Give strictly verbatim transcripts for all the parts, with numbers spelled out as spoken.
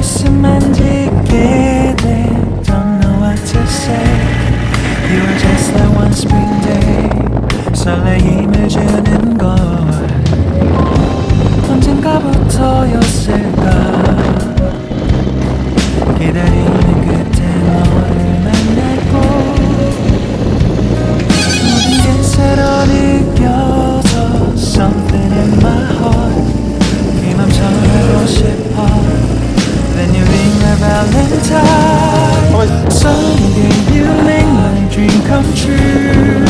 말씀만 짓게 돼. Don't know what to say. You were just like one spring day. 설레임을 주는 걸. 언젠가부터였을까. 기다리는 끝에 너를 만났고. 모든 게 새로 느껴져. Something in my heart. 이 맘 전하고 싶어. When you ring my valentine. Sorry, you make my dream come true.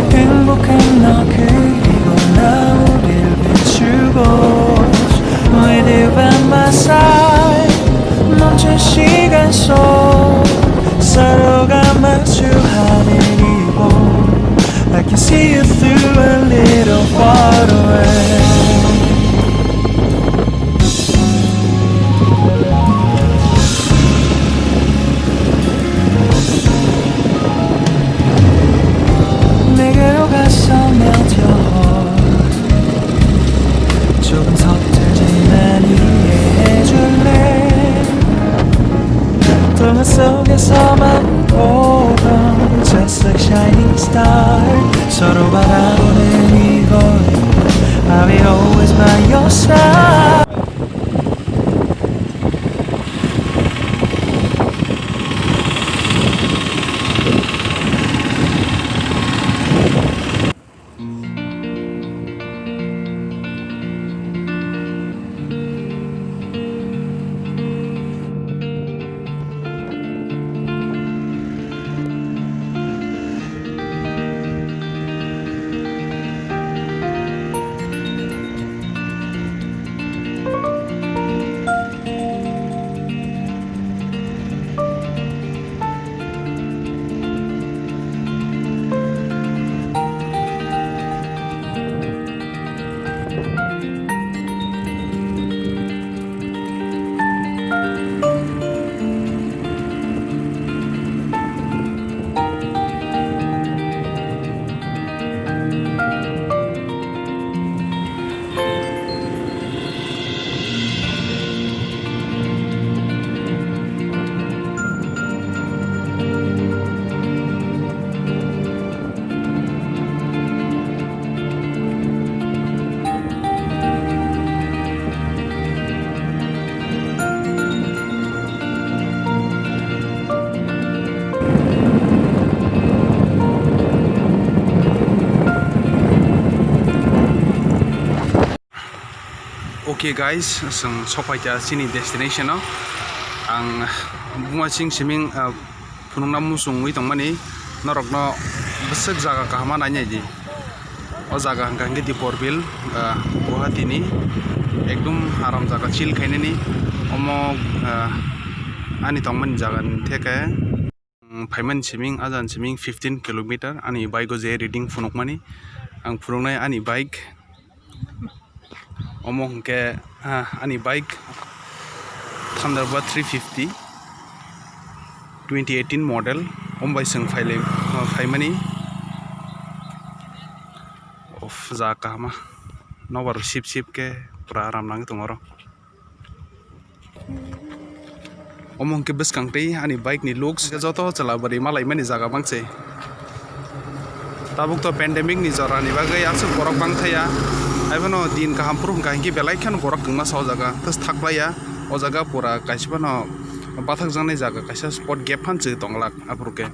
행복한 너 그리고 나 우릴 비추고. With you by my side. 멈춘 시간 속 서로가 마주 하늘이 보고. I can see you through a little far away. 내게로 가서 며 조금 서툴지만 이해해줄래. 동화 속에서만 보던 just like shining star. 서로 바라보는 이곳. I'll be always by your side. Okay guys, chwng sokphaikha chini destination o. Ang buma sing siming, ah, phunukna muchungwi tongmani norokno bwswk jaga kaham ma nainai di. O jaga hwnkha hwnkhe Deepor Bill, ah, Guwahati ni ekdum aram jaga chill khainani. Omo, ah, ani tongmani jaga ni theke. Mm, phaimani siming, ajani siming fifteen kilometer, ani bike o je reading phunukmani, ang phunuknai ani bike, omo hwnkhe, ah, ani bike Thunderbird three fifty, twenty eighteen model, omo bai chwng phailai, ah, phaimani. Of, jaga kahama, nobar sip sip khe pura aram nangwi tongo oro. Omo hwnkhe bwskang tei ani bike ni looks hwnkhe joto chwla bwrwi malaimani jaga bangse. Tabuk to pandemic ni jora ni bagwi aswk borok bangthaya. Haiphano din kaham phuru hwnkha hinkhe belai kheno borok kwngma sa o jaga. Thus thaklaiya o jaga pura kaisa phano bathakjaknai jaga kaisa spot gap phan chwng tonglak aphuru khe.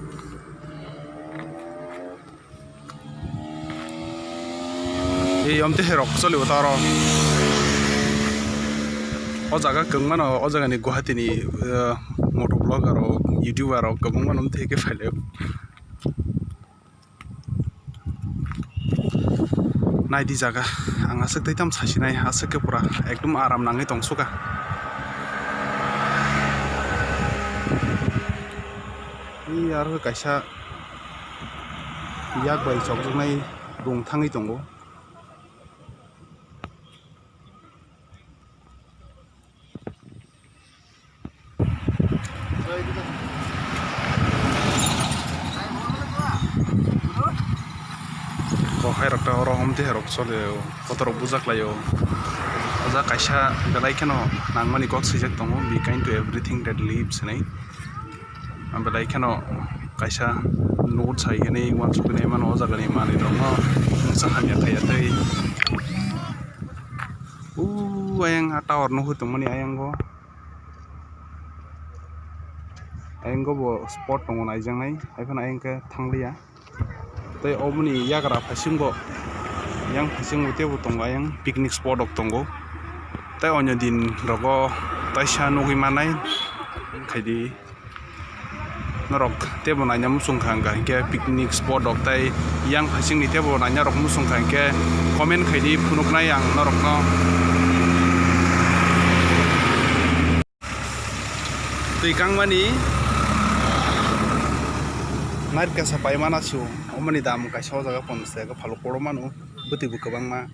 Ei, omtwi hai rok choli bo taro. O jaga kwng mano, o jaga ni Guwahati ni, eh, motovlogger rok, YouTuber rok kwbangma no omtwi hai khe phailai o. Naidi jaga, ang aswk tei tamo sasinai, aswk khe pura ekdum aram nangwi tong suka. Ei aro kaisa yak bai chokjaknai rung thangwi tongo. Kokhai rok ta oro hom twi hai rok choli o, kotor rok bujak lai o. O Kaisa belai kheno nangmani kok swijak tongo, "Be kind to everything that lives" hinwi. Belai kheno kaisa note sai hinwi uansuknai mano o jagani manwi rokno mungsa hamya khaiya tei. O ayang a tower nugwi tongmani ayango. Ayango bo spot tongo naijaknai, haiphano ayang khe thangliya. Tei oboni yagra phaisingo, yang phaisingo teibo tongo, ayang picnic spot rok tongo. Tei onyo din rogo taisa nugwi manai khaidi norok teibo naina muchung kha, hwnkha hinkhe picnic spot rok tei yang phaisingni teibo naina rok muchung kha, hinkhe comment khaidi, phunuknai ang norokno. Twi kangmani narikasa paimana sio, omoni dam kaisa o jaga ponchash taka phalok kotor mano, bwtwi bo kwbangma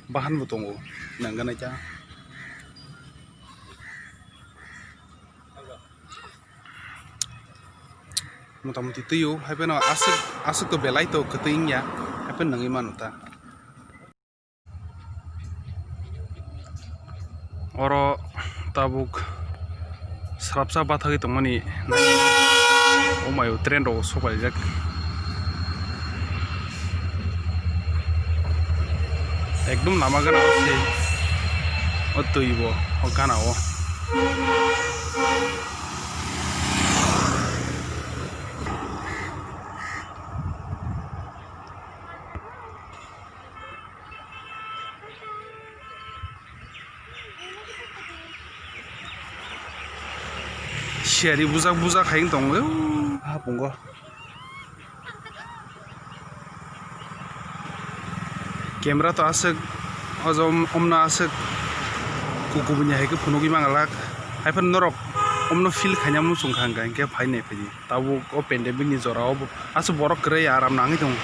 bahan bo tongo, nangkha naikha. Motamoti twi o, haiphano aswk, aswk to belai to kwtwi wngya, haiphano nangwi mano ta. Oro tabuk swrapsa bathagwi tongmani, o maio train rok sok paijak. Ekdom lama gana o se o twi bo o gana o. Siyari bujak bujak hai wng tongo, hapungo. Camera to aswk, o jom-, omno aswk ku-, kubuni hai khe phunugwi manglak. Haiphano norok omno feel khaina muchung kha, hwnkha hinkhe phai nai phai di. Tabuk o pandemic ni jora o bo aswk borok kwrwi aram nangwi tongo.